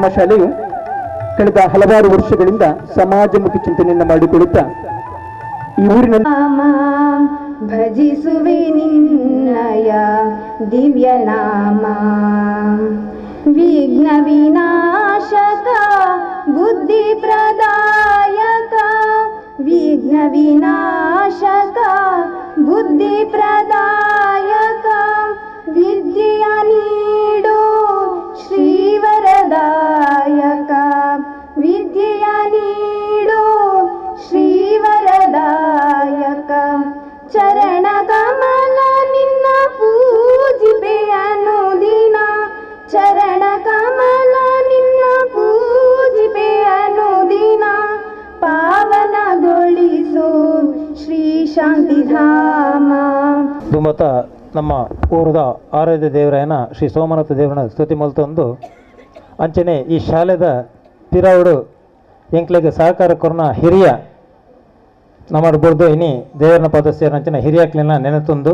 ನಮ್ಮ ಶಾಲೆಯು ಕಳೆದ ಹಲವಾರು ವರ್ಷಗಳಿಂದ ಸಮಾಜಮುಖಿ ಚಿಂತನೆಯನ್ನು ಮಾಡಿಕೊಳ್ಳುತ್ತಾ ಈ ಊರಿನಲ್ಲಿ ಭಜಿಸುವೆ ನಿನ್ನಯ ದಿವ್ಯನಾಮ ವಿಘ್ನ ವಿನಾಶಕ ಬುದ್ಧಿ ಪ್ರದಾಯಕ ವಿಘ್ನ ವಿನಾಶಕ ಬುದ್ಧಿ ಪ್ರದಾಯಕ ವಿದ್ಯೆಯ ನೀಡೋ ಶ್ರೀವರದಾಯಕ ವಿದ್ಯೆಯ ನೀಡೋ ಶ್ರೀವರದಾಯಕ ಚರಣ ಕಮಲ ನಿನ್ನ ಪೂಜಿಪೆ ಅನುದಿನ ಚರಣ ಕಮಲ ನಿನ್ನ ಪೂಜಿಪೆ ಅನುದಿನ ಪಾವನಗೊಳಿಸು ಶ್ರೀ ಶಾಂತಿಧಾಮ. ದುಮತ ನಮ್ಮ ಊರದ ಆರಾಧ್ಯ ದೇವರಾಯನ ಶ್ರೀ ಸೋಮನಾಥ ದೇವರನ ಸ್ತುತಿ ಮಲ್ತೊಂದು ಅಂಚನೆ ಈ ಶಾಲೆದ ಪಿರಾವುಡು ಎಂಕ್ಲೆಗ್ ಸಹಕಾರ ಕೊರ್ನ ಹಿರಿಯ ನಮ್ಮ ಬುರ್ದು ಇನಿ ದೇವರನ ಪದ ಸೇರಿನ ಹಿರಿಯಕ್ಲಿನ ನೆನೆತೊಂದು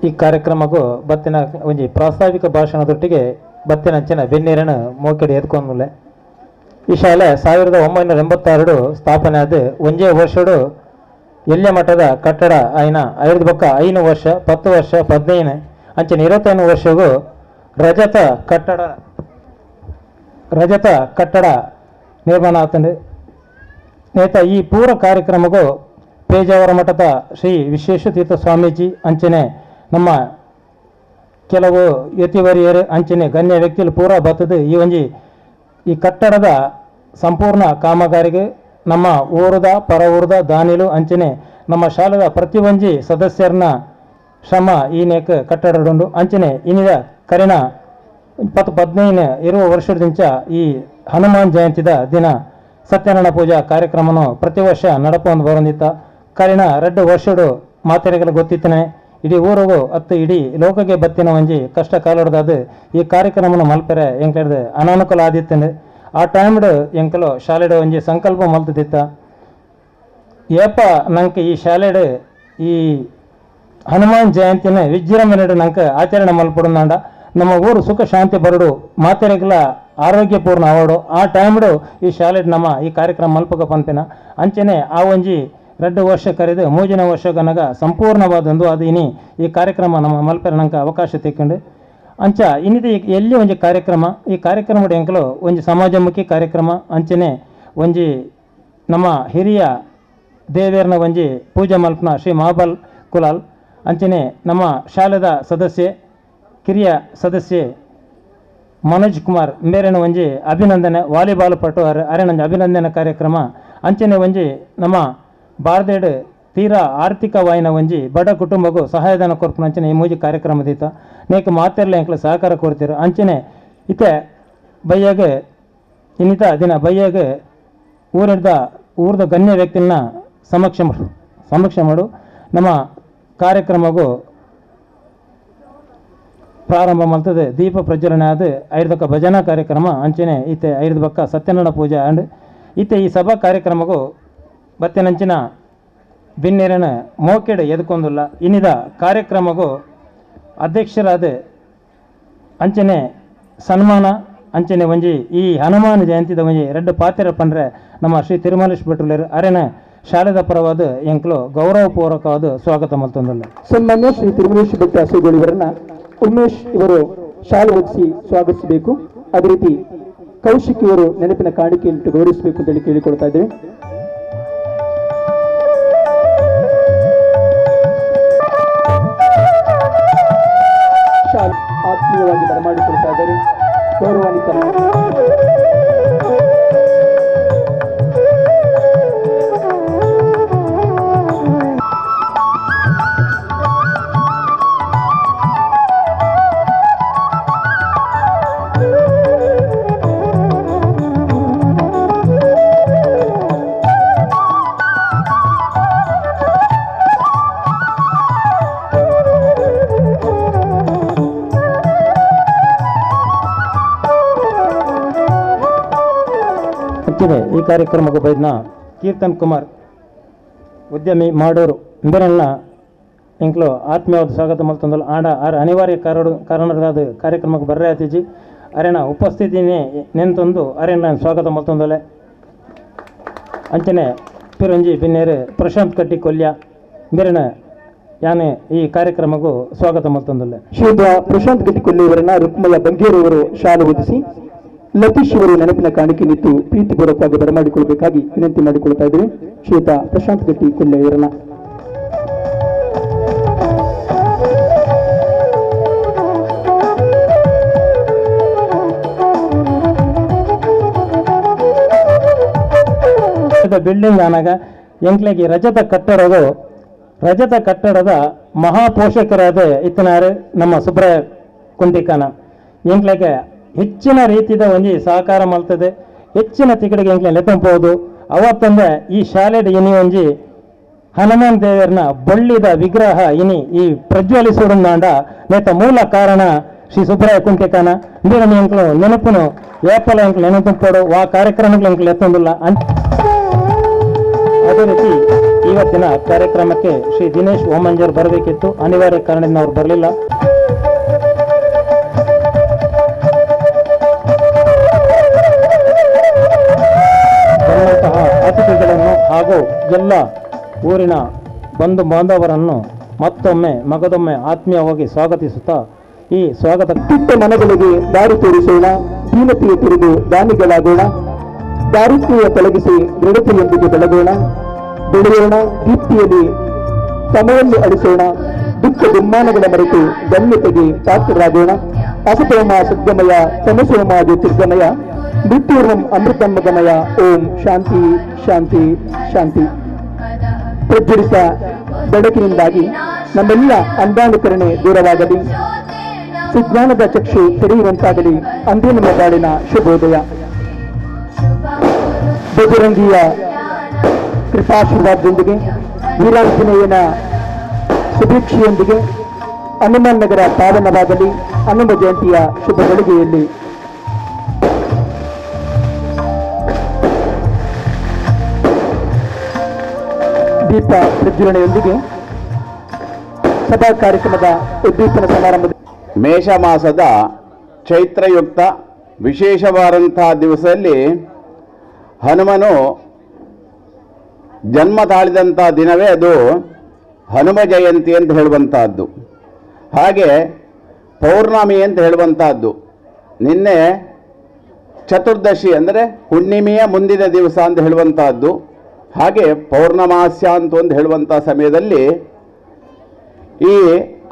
ಈ ಕಾರ್ಯಕ್ರಮಕ್ಕೂ ಬತ್ತಿನ ಒಂಜಿ ಪ್ರಾಸ್ತಾವಿಕ ಭಾಷಣದೊಟ್ಟಿಗೆ ಬತ್ತಿನಂಚಿನ ಬೆನ್ನೀರನ್ನು ಮೋಕೆಡೆ ಎದ್ಕೊಂಡ್ಮೇಲೆ ಈ ಶಾಲೆ 1986 ಸ್ಥಾಪನೆ ಆದ ಒಂಜೇ ವರ್ಷಡು ಎಲ್ಯ ಮಠದ ಕಟ್ಟಡ ಆಯ್ನ ಐದು ಬೊಕ್ಕ 5 ವರ್ಷ 10 ವರ್ಷ 15 ಅಂಚನೆ 25 ವರ್ಷಗೂ ರಜತ ಕಟ್ಟಡ ನಿರ್ಮಾಣ ಆತಂಡು. ನೇತ ಈ ಪೂರ ಕಾರ್ಯಕ್ರಮಕ್ಕೂ ಪೇಜಾವರ ಮಠದ ಶ್ರೀ ವಿಶ್ವೇಶತೀರ್ಥ ಸ್ವಾಮೀಜಿ ಅಂಚನೆ ನಮ್ಮ ಕೆಲವು ಯತಿವರಿಯರು ಅಂಚನೆ ಗಣ್ಯ ವ್ಯಕ್ತಿಗಳು ಪೂರ ಬತ್ತದು ಈ ಒಂಜಿ ಈ ಕಟ್ಟಡದ ಸಂಪೂರ್ಣ ಕಾಮಗಾರಿಗೆ ನಮ್ಮ ಊರದ ಪರ ಊರದ ದಾನಿಲು ಅಂಚನೆ ನಮ್ಮ ಶಾಲೆದ ಪ್ರತಿಯೊಂಜಿ ಸದಸ್ಯರನ್ನ ಶ್ರಮ ಈ ನೇಕ ಕಟ್ಟಡಡುಂಡು. ಅಂಚನೆ ಇನ್ನಿದ ಕರಿನ 10-15 ಇರುವ ವರ್ಷದಿಂಚ ಈ ಹನುಮಾನ್ ಜಯಂತಿದ ದಿನ ಸತ್ಯನಾರಾಯಣ ಪೂಜಾ ಕಾರ್ಯಕ್ರಮನು ಪ್ರತಿ ವರ್ಷ ನಡಪೊಂದು ಬರೊಂದಿತ್ತ. ಕರಿನ 2 ವರ್ಷಡು ಮಾತೆರೆಗಳ ಗೊತ್ತಿತ್ತನೆ ಇಡೀ ಊರಿಗೂ ಅತ್ತು ಇಡೀ ಲೋಕಗೆ ಬತ್ತಿನ ಒಂಜಿ ಕಷ್ಟ ಕಾಲೊಡ್ದಾದ ಈ ಕಾರ್ಯಕ್ರಮನ ಮಲ್ಪೆರೆ ಎಂಕ್ಲೆಡ್ದು ಅನಾನುಕೂಲ ಆದಿತ್ತಂಡು. ಆ ಟೈಮ್ಡ್ ಎಂಕಲು ಶಾಲೆಡು ಒಂಜಿ ಸಂಕಲ್ಪ ಮಲ್ತದಿತ್ತ, ಏಪ ನಂಗೆ ಈ ಶಾಲೆಡು ಈ ಹನುಮಾನ್ ಜಯಂತಿನ ವಿಜೃಂಭಣೆಡು ನಂಗೆ ಆಚರಣೆ ಮಲ್ಪಡುಂದಾಂಡ ನಮ್ಮ ಊರು ಸುಖ ಶಾಂತಿ ಬರಡು ಮಾತೆರೆಗಳ ಆರೋಗ್ಯಪೂರ್ಣ ಅವಡು ಆ ಟೈಮ್ಡು ಈ ಶಾಲೆಡ್ ನಮ್ಮ ಈ ಕಾರ್ಯಕ್ರಮ ಮಲ್ಪಕ ಪಂಪಿನ ಅಂಚನೆ ಆ ಒಂಜಿ 2 ವರ್ಷ ಕರೆದು 3ನೇ ವರ್ಷ ಗನಗ ಸಂಪೂರ್ಣವಾದಂದು ಅದು ಇನಿ ಈ ಕಾರ್ಯಕ್ರಮ ನಮ್ಮ ಮಲ್ಪೆರ ನಂಗೆ ಅವಕಾಶ ತೆಕ್ಕೊಂಡು ಅಂಚ ಇನ್ನಿದ ಎಲ್ಲಿ ಒಂಜಿ ಕಾರ್ಯಕ್ರಮ ಈ ಕಾರ್ಯಕ್ರಮ ಎಂಕಲು ಒಂಜಿ ಸಮಾಜಮುಖಿ ಕಾರ್ಯಕ್ರಮ ಅಂಚನೆ ಒಂಜಿ ನಮ್ಮ ಹಿರಿಯ ದೇವೇರ್ನ ಒಂಜಿ ಪೂಜೆ ಮಲ್ಪನ ಶ್ರೀ ಮಹಾಬಲ್ ಕುಲಾಲ್ ಅಂಚನೆ ನಮ್ಮ ಶಾಲೆದ ಸದಸ್ಯೆ ಕಿರಿಯ ಸದಸ್ಯೆ ಮನೋಜ್ ಕುಮಾರ್ ಮೇರೆನ ಒಂಜಿ ಅಭಿನಂದನೆ ವಾಲಿಬಾಲ್ ಪಟು ಅರೆನೊಂಜಿ ಅಭಿನಂದನೆ ಕಾರ್ಯಕ್ರಮ ಅಂಚನೆ ಒಂಜಿ ನಮ್ಮ ಭಾರತೇಡು ತೀರಾ ಆರ್ಥಿಕವಾಯಿನ ಒಂಜಿ ಬಡ ಕುಟುಂಬಕ್ಕೂ ಸಹಾಯಧನ ಕೊರ್ಪುನ ಅಂಚನೆ ಈ ಮೂಜಿ ಕಾರ್ಯಕ್ರಮ ದೀತ ನೇಕ್ ಮಾತೆರ್ಲ ಎಂಕ್ಲ ಸಹಕಾರ ಕೊಡ್ತೀರ. ಅಂಚನೆ ಇತ್ತೆ ಬಯ್ಯಾಗ ಇನ್ನಿತ ದಿನ ಬಯ್ಯಾಗ ಊರದ ಗಣ್ಯ ವ್ಯಕ್ತಿನ ಸಮಕ್ಷ ಮಾಡು ನಮ್ಮ ಕಾರ್ಯಕ್ರಮಗೂ ಪ್ರಾರಂಭ ಮಾಡ್ತದೆ. ದೀಪ ಪ್ರಜ್ವಲನೆ ಆದ 5 ಬಕ್ಕ ಭಜನಾ ಕಾರ್ಯಕ್ರಮ ಅಂಚನೆ ಇತ್ತೆ 5 ಬಕ್ಕ ಸತ್ಯನಾರಾಯಣ ಪೂಜೆ ಅಂಡ್ ಇತ್ತೆ ಈ ಸಭಾ ಕಾರ್ಯಕ್ರಮಕ್ಕೂ ಬತ್ತಿನಂಚಿನ ಬಿನ್ನೇರನ ಮೋಕೆಡೆ ಎದ್ಕೊಂದುಲ್ಲ. ಇನ್ನಿದ ಕಾರ್ಯಕ್ರಮಕ್ಕೂ ಅಧ್ಯಕ್ಷರಾದ ಅಂಚನೆ ಸನ್ಮಾನ ಅಂಚನೆ ಒಂಜಿ ಈ ಹನುಮಾನ್ ಜಯಂತಿದ ಒಂಜಿ 2 ಪಾತ್ರ ಪಂಡ್ರೆ ನಮ್ಮ ಶ್ರೀ ತಿರುಮಲೇಶ್ ಭಟ್ರುಲೇರು ಅರೆನ ಶಾಲೆದ ಪರವಾದ ಎಂಕ್ಲು ಗೌರವಪೂರ್ವಕವಾದ ಸ್ವಾಗತ ಮಲ್ತೊಂದುಲ್ಲ. ಸನ್ಮಾನ್ಯ ಶ್ರೀ ತಿರುಮಲೇಶ್ ಭಟ್ ಅಸೋಗೋಳಿಯವರನ್ನ ಉಮೇಶ್ ಇವರು ಶಾಲೆ ಒದಿಸಿ ಸ್ವಾಗತಿಸಬೇಕು. ಅದೇ ರೀತಿ ಕೌಶಿಕ್ ಇವರು ನೆನಪಿನ ಕಾಣಿಕೆಯನ್ನು ಗೌರವಿಸಬೇಕು ಅಂತೇಳಿ ಕೇಳಿಕೊಳ್ತಾ ಇದ್ದೇವೆ. ಶಾಲೆ ಆತ್ಮೀಯವಾಗಿ ಬರಮಾಡಿಕೊಳ್ತಾ ಇದ್ದಾರೆ ಗೌರವಾನ್ವಿತ ಈ ಕಾರ್ಯಕ್ರಮಕ್ಕೆ ಬೈದ್ನ ಕೀರ್ತನ್ ಕುಮಾರ್ ಉದ್ಯಮಿ ಮಾಡೋರು ಇಂಬರೆಲ್ಲ ಎಂಕ್ಲು ಆತ್ಮೀಯವಾದ ಸ್ವಾಗತ ಮಲ್ತೊಂದಲ್ಲ. ಆಂಡ ಆರ್ ಅನಿವಾರ್ಯ ಕಾರಣದಾದ ಕಾರ್ಯಕ್ರಮಕ್ಕೆ ಬರ್ರೆ ಆತಿಜಿ. ಅರೆನ ಉಪಸ್ಥಿತಿನೇ ನೆಂತೊಂದು ಅರೆನ ಸ್ವಾಗತ ಮಲ್ತೊಂದೊಲೆ. ಅಂಚನೆ ಪಿರಂಜಿ ಬಿನ್ನೇರು ಪ್ರಶಾಂತ್ ಕಟ್ಟಿ ಕೊಲ್ಯ ಮೇರಿನ ಯಾನೆ ಈ ಕಾರ್ಯಕ್ರಮಕ್ಕೂ ಸ್ವಾಗತ ಮಲ್ತೊಂದೊಲ್ಲೆ. ಶ್ರೀಯುತ ಪ್ರಶಾಂತ್ ಗಟ್ಟಿಕೊಲ್ಲಿ ಇವರನ್ನ ರುಕ್ಮಯ್ಯ ಬಂಗೇರವರು ಶಾಲು ಹೊದಿಸಿ ಲತೀಶ್ ಅವರು ನೆನಪಿನ ಕಾಣಿಕೆ ನಿಂತು ಪ್ರೀತಿಪೂರ್ವಕವಾಗಿ ಬರಮಾಡಿಕೊಳ್ಳಬೇಕಾಗಿ ವಿನಂತಿ ಮಾಡಿಕೊಳ್ತಾ ಇದ್ದೇವೆ. ಶ್ರೀಯುತ ಪ್ರಶಾಂತ್ ಗಟ್ಟಿ ಕೊಲ್ಲೆ ಇವರನ್ನ. ಬಿಲ್ಡಿಂಗ್ ಆನಾಗ ಎಂಕ್ಲೆಗೆ ರಜತ ಕಟ್ಟಡದ ಮಹಾಪೋಷಕರಾದ ಇತ್ತನಾರು ನಮ್ಮ ಸುಬ್ರಾಯ ಕುಂಟಿಕಾನ ಎಂಕ್ಲೆಗೆ ಹೆಚ್ಚಿನ ರೀತಿಯ ಒಂಜಿ ಸಹಕಾರ ಮಲ್ತದೆ, ಹೆಚ್ಚಿನ ತಿಕಡಿಗೆ ಎಂಕ್ಲೆ ನೆತ್ತಂಬೋದು. ಅವತ್ತಂದೆ ಈ ಶಾಲೆಡ್ ಇನಿ ಒಂಜಿ ಹನುಮಾನ್ ದೇವರನ ಬಳ್ಳಿದ ವಿಗ್ರಹ ಇನಿ ಈ ಪ್ರಜ್ವಲಿಸುವುದಾಂಡ ನೇತ ಮೂಲ ಕಾರಣ ಶ್ರೀ ಸುಬ್ರಾಯ ಕುಂಟಿಕಾನ. ಇಂದಿನ ಎಂಕ್ಲು ನೆನಪುನು ಏಪಲ ಎಂಕ್ಲು ನೆನಪು ವಾ ಕಾರ್ಯಕ್ರಮಗಳು ಎಂಕ್ಲು ಎತ್ತೊಂದಿಲ್ಲ. ಅದೇ ರೀತಿ ಇವತ್ತಿನ ಕಾರ್ಯಕ್ರಮಕ್ಕೆ ಶ್ರೀ ದಿನೇಶ್ ಓಮಂಜರ್ ಬರಬೇಕಿತ್ತು, ಅನಿವಾರ್ಯ ಕಾರಣದಿಂದ ಅವರು ಬರಲಿಲ್ಲ. ಬಂದಂತಹ ಅತಿಥಿಗಳನ್ನು ಹಾಗೂ ಎಲ್ಲ ಊರಿನ ಬಂಧು ಬಾಂಧವರನ್ನು ಮತ್ತೊಮ್ಮೆ ಮಗದೊಮ್ಮೆ ಆತ್ಮೀಯವಾಗಿ ಸ್ವಾಗತಿಸುತ್ತಾ ಈ ಸ್ವಾಗತ. ಕೆಟ್ಟ ಮನಗಳಿಗೆ ದಾರಿ ತೋರಿಸೋಣ, ದೀನತೆಯ ತುರಿದು ದಾನಿಗಳಾಗೋಣ, ದಾರಿದ್ರ್ಯ ತೊಲಗಿಸಿ ದೃಢತೆಯೊಂದಿಗೆ ಬೆಳಗೋಣ, ಬೆಳೆಯೋಣ ದೀಪ್ತಿಯಲ್ಲಿ ತಮವನ್ನು ಅಳಿಸೋಣ, ದುಃಖ ದುಮ್ಮಾನಗಳ ಮರೆತು ಗಣ್ಯತೆಗೆ ಪಾತ್ರರಾಗೋಣ. ಅಸತೋಮ ಸದ್ಗಮಯ, ತಮಸೋಮ ಜ್ಯೋತಿರ್ಗಮಯ, ಮೃತ್ಯುರ್ವಂ ಅಮೃತಮ್ಮಗಮಯ. ಓಂ ಶಾಂತಿ ಶಾಂತಿ ಶಾಂತಿ. ಪ್ರಜ್ವಲಿತ ಬೆಳಕಿನಿಂದಾಗಿ ನಮ್ಮೆಲ್ಲ ಅಂಧಾನುಕರಣೆ ದೂರವಾಗಲಿ, ಸುಜ್ಞಾನದ ಚಕ್ಷು ತೆರೆಯುವಂತಾಗಲಿ. ಅಂದೇ ನಮ್ಮ ಬಾಳಿನ ಶುಭೋದಯ. ಬಜರಂಗಿಯ ಕೃಪಾಶೀರ್ವಾದದೊಂದಿಗೆ, ವೀರಾಂಜನೇಯನ ಸುಭೀಕ್ಷೆಯೊಂದಿಗೆ ಹನುಮಾನ್ ನಗರ ಪಾವನವಾಗಲಿ. ಹನುಮ ಜಯಂತಿಯ ಶುಭ ಗಳಿಗೆಯಲ್ಲಿ ದೀಪ ಪ್ರಜ್ವಲನೆಯೊಂದಿಗೆ ಸಭಾ ಕಾರ್ಯಕ್ರಮದ ಉದ್ದೀಪನ ಸಮಾರಂಭ. ಮೇಷಮಾಸದ ಚೈತ್ರಯುಕ್ತ ವಿಶೇಷವಾದಂತಹ ದಿವಸದಲ್ಲಿ ಹನುಮನು ಜನ್ಮ ತಾಳಿದಂಥ ದಿನವೇ ಅದು ಹನುಮ ಜಯಂತಿ ಅಂತ ಹೇಳುವಂತಹದ್ದು. ಹಾಗೆ ಪೌರ್ಣಮಿ ಅಂತ ಹೇಳುವಂತಹದ್ದು. ನಿನ್ನೆ ಚತುರ್ದಶಿ ಅಂದರೆ ಹುಣ್ಣಿಮೆಯ ಮುಂದಿನ ದಿವಸ ಅಂತ ಹೇಳುವಂತಹದ್ದು. ಹಾಗೆ ಪೌರ್ಣಮಾಸ್ಯ ಅಂತ ಒಂದು ಹೇಳುವಂಥ ಸಮಯದಲ್ಲಿ ಈ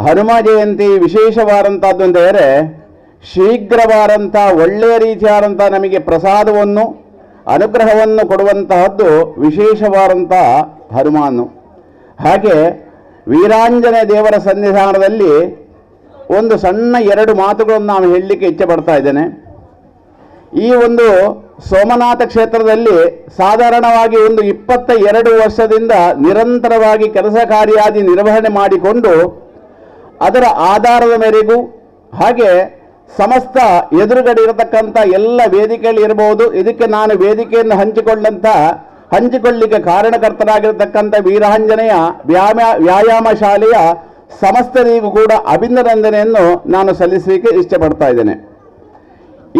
ಹನುಮ ಜಯಂತಿ ವಿಶೇಷವಾದಂಥದ್ದು ಅಂತ ಹೇಳಿದರೆ ಶೀಘ್ರವಾದಂಥ ಒಳ್ಳೆಯ ರೀತಿಯಾದಂಥ ನಮಗೆ ಪ್ರಸಾದವನ್ನು ಅನುಗ್ರಹವನ್ನು ಕೊಡುವಂತಹದ್ದು ವಿಶೇಷವಾದಂಥ ಹನುಮಾನು. ಹಾಗೆ ವೀರಾಂಜನೇಯ ದೇವರ ಸನ್ನಿಧಾನದಲ್ಲಿ ಒಂದು ಸಣ್ಣ ಎರಡು ಮಾತುಗಳನ್ನು ನಾನು ಹೇಳಲಿಕ್ಕೆ ಇಚ್ಛೆ ಪಡ್ತಾ ಇದ್ದೇನೆ. ಈ ಒಂದು ಸೋಮನಾಥ ಕ್ಷೇತ್ರದಲ್ಲಿ ಸಾಧಾರಣವಾಗಿ ಒಂದು 22 ವರ್ಷದಿಂದ ನಿರಂತರವಾಗಿ ಕೆಲಸ ಕಾರ್ಯಾದಿ ನಿರ್ವಹಣೆ ಮಾಡಿಕೊಂಡು ಅದರ ಆಧಾರದ ಮೇರೆಗೂ ಹಾಗೆ ಸಮಸ್ತ ಎದುರುಗಡೆ ಇರತಕ್ಕಂಥ ಎಲ್ಲ ವೇದಿಕೆಗಳಿರ್ಬೋದು, ಇದಕ್ಕೆ ನಾನು ವೇದಿಕೆಯನ್ನು ಹಂಚಿಕೊಳ್ಳಲಿಕ್ಕೆ ಕಾರಣಕರ್ತರಾಗಿರ್ತಕ್ಕಂಥ ವೀರಾಂಜನೇಯ ವ್ಯಾಯಾಮ ಶಾಲೆಯ ಸಮಸ್ತರಿಗೂ ಕೂಡ ಅಭಿನಂದನೆಯನ್ನು ನಾನು ಸಲ್ಲಿಸಲಿಕ್ಕೆ ಇಷ್ಟಪಡ್ತಾ ಇದ್ದೇನೆ.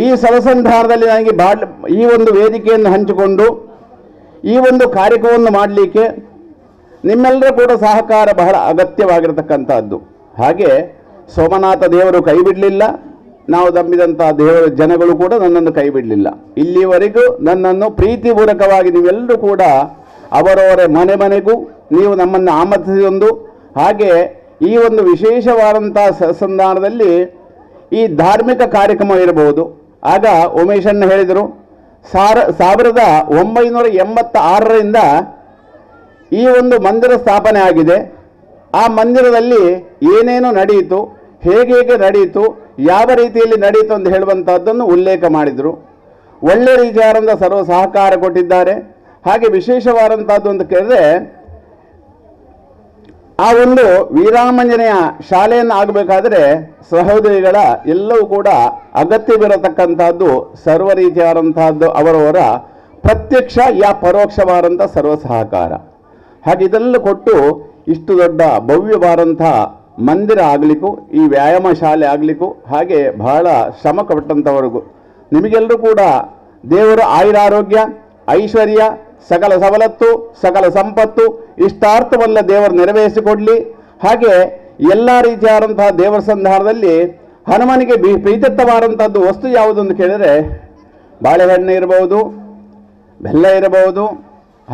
ಈ ಸದಸಂಧಾನದಲ್ಲಿ ನನಗೆ ಈ ಒಂದು ವೇದಿಕೆಯನ್ನು ಹಂಚಿಕೊಂಡು ಈ ಒಂದು ಕಾರ್ಯಕ್ರಮವನ್ನು ಮಾಡಲಿಕ್ಕೆ ನಿಮ್ಮೆಲ್ಲರ ಕೂಡ ಸಹಕಾರ ಬಹಳ ಅಗತ್ಯವಾಗಿರತಕ್ಕಂಥದ್ದು. ಹಾಗೆ ಸೋಮನಾಥ ದೇವರು ಕೈ ಬಿಡಲಿಲ್ಲ, ನಾವು ನಂಬಿದಂಥ ದೇವರ ಜನಗಳು ಕೂಡ ನನ್ನನ್ನು ಕೈ ಬಿಡಲಿಲ್ಲ. ಇಲ್ಲಿವರೆಗೂ ನನ್ನನ್ನು ಪ್ರೀತಿಪೂರ್ವಕವಾಗಿ ನೀವೆಲ್ಲರೂ ಕೂಡ ಅವರವರ ಮನೆ ಮನೆಗೂ ನೀವು ನಮ್ಮನ್ನು ಆಮಂತ್ರಿಸಿಕೊಂಡು ಹಾಗೆ ಈ ಒಂದು ವಿಶೇಷವಾದಂಥ ಸತ್ಸಂಧಾನದಲ್ಲಿ ಈ ಧಾರ್ಮಿಕ ಕಾರ್ಯಕ್ರಮ ಇರಬಹುದು. ಆಗ ಉಮೇಶಣ್ಣ ಹೇಳಿದರು, 1986ರಿಂದ ಈ ಒಂದು ಮಂದಿರ ಸ್ಥಾಪನೆ ಆಗಿದೆ. ಆ ಮಂದಿರದಲ್ಲಿ ಏನೇನು ನಡೆಯಿತು, ಹೇಗೆ ಹೇಗೆ ನಡೆಯಿತು, ಯಾವ ರೀತಿಯಲ್ಲಿ ನಡೆಯಿತು ಅಂತ ಹೇಳುವಂಥದ್ದನ್ನು ಉಲ್ಲೇಖ ಮಾಡಿದರು. ಒಳ್ಳೆಯ ರೀತಿಯಾದಂಥ ಸರ್ವ ಸಹಕಾರ ಕೊಟ್ಟಿದ್ದಾರೆ. ಹಾಗೆ ವಿಶೇಷವಾದಂಥದ್ದು ಅಂತ ಕೇಳಿದ್ರೆ, ಆ ಒಂದು ವೀರಾಮಂಜನೆಯ ಶಾಲೆಯನ್ನು ಆಗಬೇಕಾದರೆ ಸಹೋದರಿಗಳ ಎಲ್ಲವೂ ಕೂಡ ಅಗತ್ಯವಿರತಕ್ಕಂಥದ್ದು ಸರ್ವ ರೀತಿಯಾದಂತಹದ್ದು ಅವರವರ ಪ್ರತ್ಯಕ್ಷ ಯಾ ಪರೋಕ್ಷವಾದಂಥ ಸರ್ವ ಸಹಕಾರ. ಹಾಗೆ ಇದೆಲ್ಲ ಕೊಟ್ಟು ಇಷ್ಟು ದೊಡ್ಡ ಭವ್ಯವಾದಂಥ ಮಂದಿರ ಆಗಲಿಕ್ಕೂ ಈ ವ್ಯಾಯಾಮ ಶಾಲೆ ಆಗಲಿಕ್ಕೂ ಹಾಗೆ ಬಹಳ ಶ್ರಮ ಪಟ್ಟಂಥವರಿಗೂ ನಿಮಗೆಲ್ಲರೂ ಕೂಡ ದೇವರು ಆಯುರಾರೋಗ್ಯ, ಐಶ್ವರ್ಯ, ಸಕಲ ಸವಲತ್ತು, ಸಕಲ ಸಂಪತ್ತು, ಇಷ್ಟಾರ್ಥವಲ್ಲ ದೇವರು ನೆರವೇರಿಸಿಕೊಡಲಿ. ಹಾಗೆ ಎಲ್ಲ ರೀತಿಯಾದಂತಹ ದೇವರ ಸಂಧಾನದಲ್ಲಿ ಹನುಮನಿಗೆ ಪ್ರೀತತ್ವವಾದಂಥದ್ದು ವಸ್ತು ಯಾವುದು ಅಂತ ಕೇಳಿದರೆ ಬಾಳೆಹಣ್ಣು ಇರಬಹುದು, ಬೆಲ್ಲ ಇರಬಹುದು,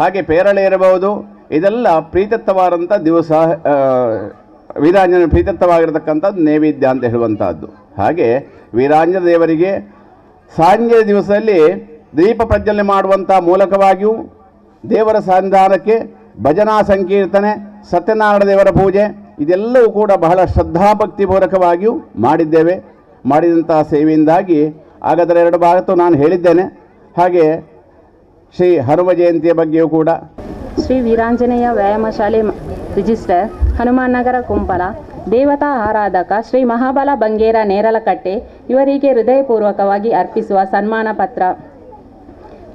ಹಾಗೆ ಪೇರಳೆ ಇರಬಹುದು. ಇದೆಲ್ಲ ಪ್ರೀತತ್ವವಾದಂಥ ದಿವಸ ವೀರಾಂಜನ ಪ್ರೀತತ್ವವಾಗಿರತಕ್ಕಂಥದ್ದು ನೈವೇದ್ಯ ಅಂತ ಹೇಳುವಂಥದ್ದು. ಹಾಗೆ ವೀರಾಂಜನ ದೇವರಿಗೆ ಸಂಜೆ ದಿವಸದಲ್ಲಿ ದೀಪ ಪ್ರಜ್ವಲನೆ ಮಾಡುವಂಥ ಮೂಲಕವಾಗಿಯೂ ದೇವರ ಸನ್ನಿಧಾನಕ್ಕೆ ಭಜನಾ ಸಂಕೀರ್ತನೆ, ಸತ್ಯನಾರಾಯಣ ದೇವರ ಪೂಜೆ ಇದೆಲ್ಲವೂ ಕೂಡ ಬಹಳ ಶ್ರದ್ಧಾಭಕ್ತಿಪೂರ್ವಕವಾಗಿಯೂ ಮಾಡಿದ್ದೇವೆ. ಮಾಡಿದಂಥ ಸೇವೆಯಿಂದಾಗಿ ಹಾಗಾದರೆ ಎರಡು ಭಾಗತ್ತು ನಾನು ಹೇಳಿದ್ದೇನೆ. ಹಾಗೆ ಶ್ರೀ ಹನುಮ ಜಯಂತಿಯ ಬಗ್ಗೆಯೂ ಕೂಡ ಶ್ರೀ ವೀರಾಂಜನೇಯ ವ್ಯಾಯಾಮ ಶಾಲೆ ರಿಜಿಸ್ಟರ್, ಹನುಮಾನ್ ನಗರ, ಕುಂಪಲ. ದೇವತಾ ಆರಾಧಕ ಶ್ರೀ ಮಹಾಬಲ ಬಂಗೇರ ನೇರಲಕಟ್ಟೆ ಇವರಿಗೆ ಹೃದಯಪೂರ್ವಕವಾಗಿ ಅರ್ಪಿಸುವ ಸನ್ಮಾನ ಪತ್ರ.